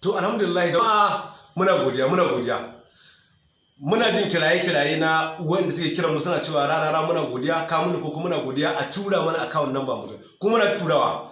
To, alhamdulillah jama'a, muna godiya, muna godiya. Muna jin kiraye-kiraye na wanda suke kiran mu suna cewa, "Rarara, muna godiya, Kamun ko muna godiya, a tura mana account number mutum." Kuma muna turawa.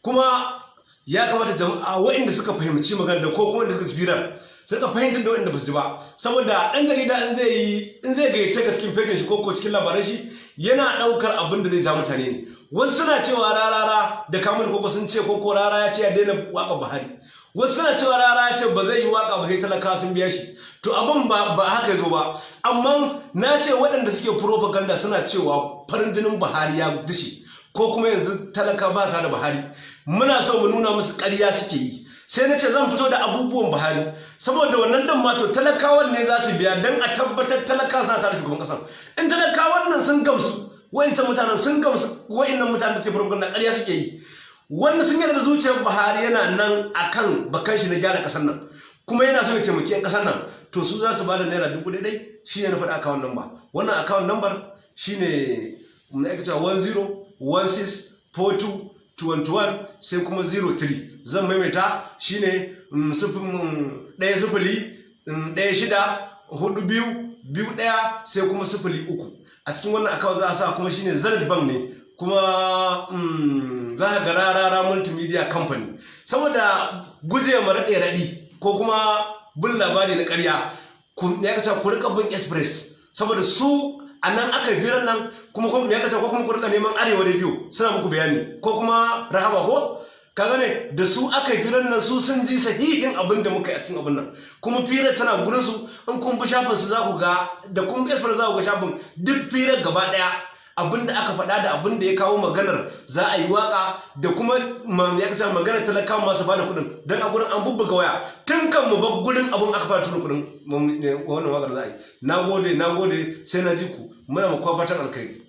Kuma ya kamata jama'a waɗanda suka fahimci magana da ko kuma wanda suka firar suka fahimtar da waɗanda ba su ji ba, saboda ɗan jarida in zai yi, in zai gayyace ka cikin fejin shi ko cikin labaran shi, yana ɗaukar abin da zai ja mutane ne. Wasu suna cewa Rarara da Kamun Koko sun ce koko Rara ya ce ya daina waƙar Buhari. Wasu suna cewa Rara ya ce ba zai yi waka ba sai talaka sun biya shi. To, abin ba haka ya zo ba, amma na ce waɗanda suke propaganda suna cewa farin jinin Buhari ya dishe ko kuma yanzu talaka ba ta da Buhari. Muna so mu nuna musu ƙarya suke yi. Sai na ce zan fito da abubuwan Buhari, saboda wannan din ma to talakawan ne za su biya don a tabbatar talaka suna tare shugaban ƙasan. In talakawan nan sun gamsu, wa'incan mutanen sun gamsu, wa'innan mutanen da suke propaganda ƙarya suke yi. Wanda sun yarda da zuciyar Buhari yana nan akan bakan shi na gyara ƙasar nan, kuma yana so ya taimaki 'yan ƙasar nan, to su za su ba da ₦1,000. Shi ne na faɗi account number. Wannan account number shine na aka cewa 10 16 42 21 sai kuma 03. Zan maimaita, shine 1 0 1 6 4 2 2 1 sai kuma 0 3. A cikin wannan account za a sa, kuma shine Zenith Bank ne, kuma za ka ga Rarara Multimedia Company. Saboda guje ma raɗe raɗi ko kuma bin labari na ƙarya, ya kace ku rika bin Express, saboda su a nan aka yi firan nan. Kuma ko ya kace ko kuma ku rika neman Arewa Radio, suna muku bayani, ko kuma Rahama, ko ka gane da su aka yi firan nan. Su sun ji sahihin abin da muka yi a cikin abin nan, kuma firar tana gurin su. In kun bi shafin su za ku ga, da kun bi Express za ku ga shafin, duk firar gaba daya, abin da aka faɗa da abin da ya kawo maganar za a yi waka, da kuma ya kace maganar talakawa masu bada kuɗin, don a gurin an bubbuga waya tun kan mu bar gurin abin aka fara tura kuɗin wannan wakar za a yi. Na gode, na gode, sai na ji ku. Muna muku fatan alkhairi.